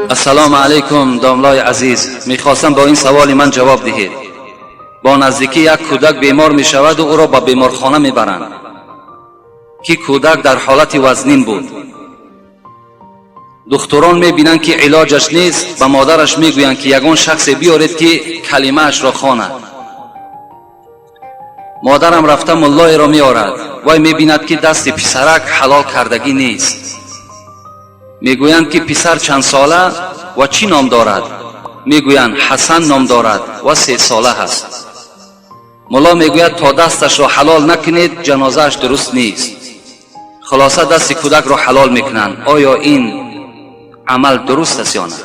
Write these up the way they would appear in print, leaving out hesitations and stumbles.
Ассалому алайкум, домлои азиз. Мехостам бо ин саволи ман ҷавоб диҳед. Бо наздикӣ як кӯдак бемор мешаваду ӯро ба беморхона мебаранд, ки кӯдак дар ҳолати вазнин буд. Духтурон мебинанд, ки илоҷаш нест, ба модараш мегӯянд, ки ягон шахсе биёред, ки калимаашро хонад. Модарам рафта муллоеро меорад. Вай мебинад, ки дасти писарак ҳалол кардагӣ нест. Мегӯянд, ки писар чанд сола ва чӣ ном дорад? Мегӯянд, Ҳасан ном дорад ва 3 сола ҳаст. Мулло мегӯяд, то дасташро ҳалол накунед, ҷанозааш дуруст нест. Хулоса, дасти кӯдакро ҳалол мекунанд. Оё ин амал дуруст аст ё на?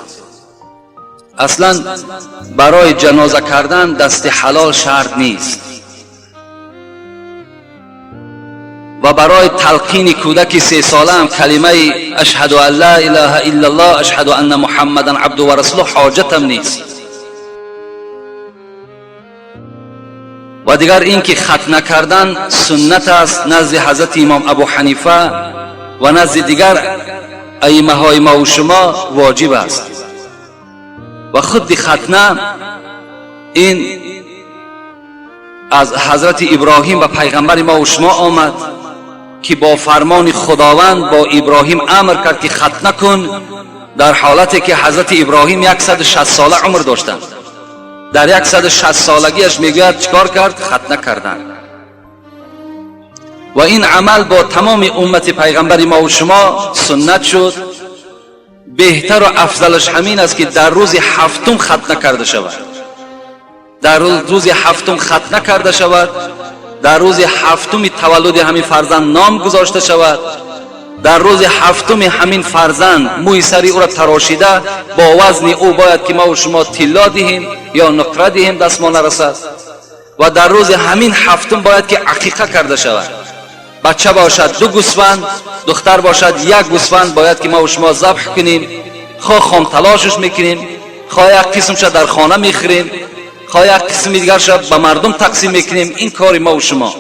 Аслан барои ҷаноза кардан дасти ҳалол шарт нест ва барои талқини кӯдаки 3 солаам калимаи ашҳаду ан ла илаҳа иллаллоҳ, ашҳаду анна муҳаммадан абду ва расулуҳ ҳоҷатам нест. Ва дигар ин ки хатна кардан суннат аст назди ҳазрати имом Абу Ҳанифа ва назди дигар аимаҳои мо шумо воҷиб аст. Ва худи хатна ин аз ҳазрати Иброҳим ба пайғамбари мо шумо омад, ки бо фармони Худованд бо Иброҳим амр кард, ки хатна кун, дар ҳолате ки ҳазрати Иброҳим 160 сола умр доштанд. Дар 160 солагиаш, мегӯяд, чикор кард? Хатна карданд. Ва ин амал бо тамоми уммати пайғамбари мо шумо суннат шуд. Беҳтару афзалаш ҳамин аст, ки дар рӯзи ҳафтум хатна карда шавад, дар рӯзи ҳафтум хатна карда шавад, дар рӯзи ҳафтуми таваллуди ҳамин фарзанд ном гузошта шавад, дар рӯзи ҳафтуми ҳамин фарзанд мӯи сари ӯро тарошида, бо вазни ӯ бояд ки мо шумо тилло диҳем ё нуқра диҳем, даст мо нарасад. Ва дар рӯзи ҳамин ҳафтум бояд ки ақиқа карда шавад. Бача бошад, ду гӯсфанд, духтар бошад, як гӯсфанд бояд ки мо шумо забҳ кунем. Хоҳ хомталошаш мекунем, хоҳ як қисмша дар хона мехӯрем, хоҳ як қисми дигарша ба мардум тақсим мекунем, ин кори мо шумо.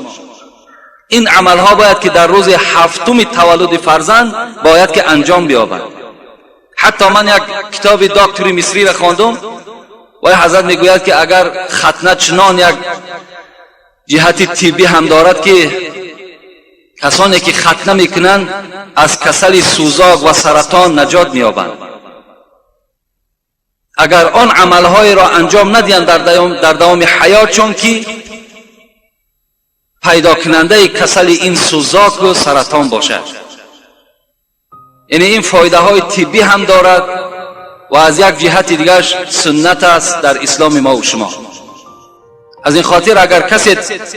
Ин амалҳо бояд ки дар рӯзи ҳафтуми таваллуди фарзанд бояд ки анҷом биёбад. Ҳатто ман як китоби доктори мисриро хондум. Вай ҳазрат мегӯяд, ки агар хатна чунон як ҷиҳати тиббӣ ҳам дорад, ки касоне ки хатна мекунанд, аз касали сӯзок ва саратон наҷот меёбанд, агар он амалҳоеро анҷом надиҳанд дар давоми ҳаёт, чун ки пайдокунандаи касали ин сӯзоку саратон бошад. Яъне ин фоидаҳои тиббӣ ҳам дорад ва аз як ҷиҳати дигараш суннат аст дар исломи мо шумо. Аз ин хотир, агар касе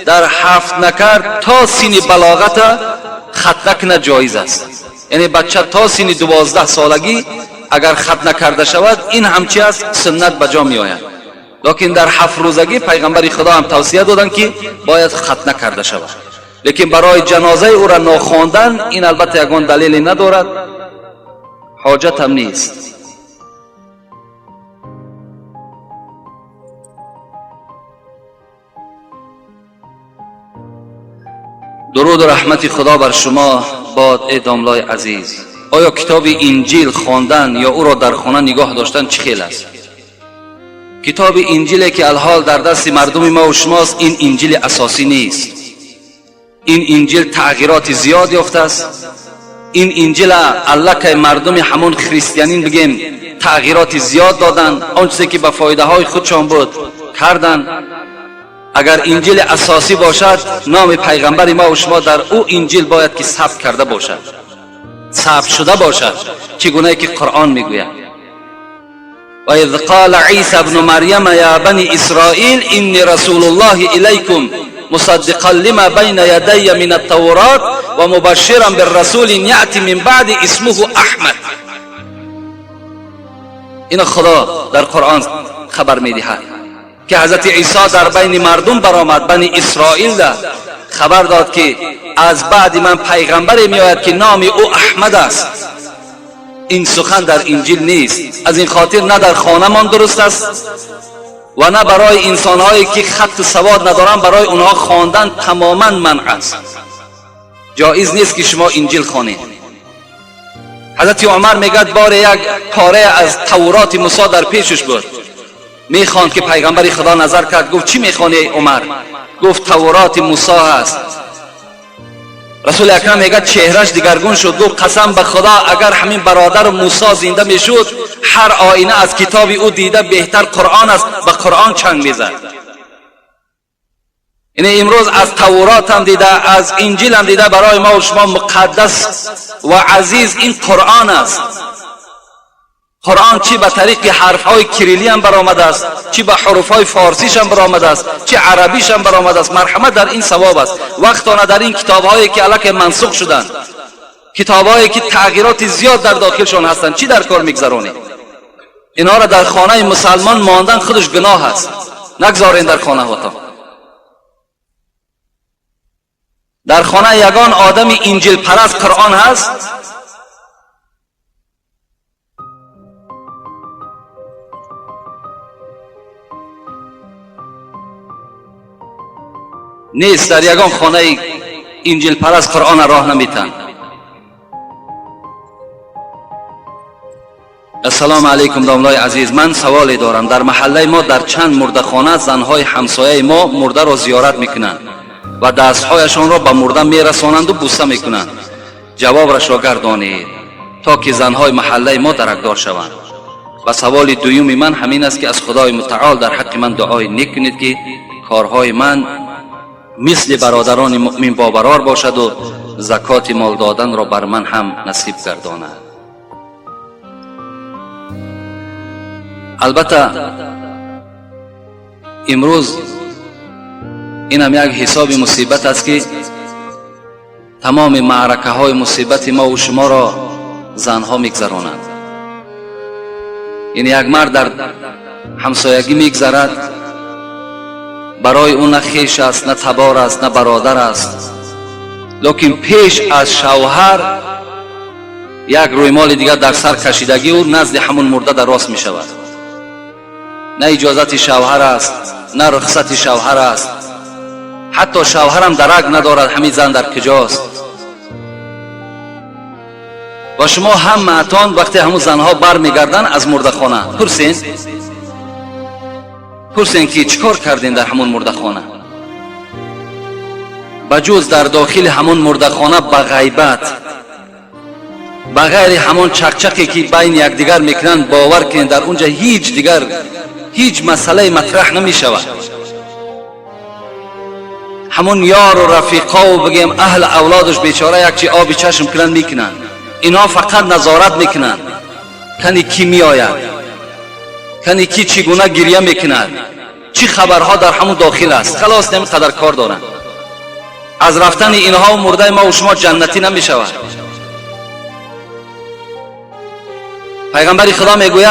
дар ҳафт накард, то синни балоғата хатна кунад, ҷоиз аст. Яъне бача то синни 12 солагӣ агар хатна карда шавад, ин ҳам чи аст? Суннат ба ҷо меояд. Лекин дар 7 рӯзагӣ пайғамбари Худо ҳам тавсия доданд, ки бояд хатна карда шавад. Лекин барои ҷанозаи ӯра нохондан ин албатта ягон далеле надорад, ҳоҷатам нест. Дуруду раҳмати Худо бар шумо бод, э домлои азиз. Оё китоби Инҷил хондан ё ӯро дар хона нигоҳ доштан чӣ хел аст? Китоби Инҷиле ки алҳол дар дасти мардуми мо шумост, ин Инҷили асосӣ нест. Ин Инҷил тағйироти зиёд ёфтааст. Ин Инҷила аллакай мардуми ҳамон христианин, бигем, тағйироти зиёд доданд, он чизе ки ба фоидаҳои худшон буд, карданд. Агар Инҷили асосӣ бошад, номи пайғамбари мо шумо дар ӯ Инҷил бояд ки сабт карда бошад, сабт шуда бошад, чӣ гунае ки Қуръон мегӯяд: وإذ قال عيسى ابن مريم يا بني إسرائيل إني رسول الله إليكم مصدقا لما بين يدي من التوراة ومبشرا بالرسول يأتي من بعد اسمه أحمد. این خدا در قرآن خبر میدهد که حضرت عیسی در بین مردم برآمد، بنی اسرائیل خبر داد که از بعد من پیغمبری میآید که نام او احمد است. این سخن در انجیل نیست. از این خاطر نه در خانهمان درست است و نه برای انسانهایی که خط سواد ندارن، برای اونها خواندن تماما منع است. جایز نیست که شما انجیل خوانید. حضرت عمر میگه بار یک پاره از تورات موسی در پیشش بود، میخواند که پیغمبر خدا نظر کرد، گفت چی میخوانی ای عمر؟ گفت تورات موسی هست. رسول اکرم میگه چهرش دیگرگون شد، گفت قسم به خدا اگر همین برادر موسی زنده میشد هر آینه از کتاب او دیده بهتر قرآن است، به قرآن چنگ میزد. یعنی امروز از تورات هم دیده، از انجیل هم دیده، برای ما و شما مقدس و عزیز این قرآن است. قرآن چی به طریق حرفهای کریلی هم برآمده است، چی به حروفهای فارسیش هم برآمده است، چی عربیش هم برآمده است. مرحمت در این ثواب است. وقتانه در این کتابهایی که الک منسوخ شدند، کتابهایی که تغییرات زیاد در داخلشان هستند، چی در کار میگذرانید؟ اینها را در خانه مسلمان ماندن خودش گناه است. نگذارین در خانه هاتان. در خانه یگان آدم انجیل پرست قرآن هست؟ نیست. در یگان خانه انجیل پرست قرآن راه نمیتن. السلام علیکم داملای عزیز، من سوالی دارم. در محله ما در چند مردخانه زنهای همسایه ما مرده را زیارت میکنند و دستهایشان را به مرده میرسانند و بوسه میکنند. جوابش را گردانید تا که زنهای محله ما درکدار شوند. و سوال دوم من همین است که از خدای متعال در حق من دعای نیک کنید که کارهای من مثل برادران مؤمن بابرار باشد و زکات مال دادن را بر من هم نصیب گرداند. البته امروز این هم یک حساب مصیبت است که تمام معرکه های مصیبت ما و شما را زنها میگذرانند. یعنی یک مرد در همسایگی میگذرد، برای او نه خیش است، نه تبار است، نه برادر است، لکن پیش از شوهر یک رویمال دیگر در سر کشیدگی او نزد همون مرده در راست می شود. نه اجازت شوهر است، نه رخصت شوهر است، حتی شوهرم درک ندارد همین زن در کجاست. و شما هم معتان وقتی همون زنها بر میگردن از مرده خانه پرسین که چیکار کردین در همون مرده خانه؟ بجز در داخل همون مرده خانه به غیبت، به غیر همون چقچقی که بین یکدیگر میکنن، باور کنین در اونجا هیچ دیگر هیچ مسئله مطرح نمیشود. همون یار و رفیقا و بگیم اهل اولادش بیچاره یک چی آبی چشم کنن میکنن، اینا فقط نظارت میکنن کنی کی میآید، کنی کی چگونه گریه میکند، چی خبرها در همون داخل است. خلاص نمی قدر کار دارن. از رفتن اینها و مرده ما و شما جنتی نمیشود. پیغمبر خدا میگوید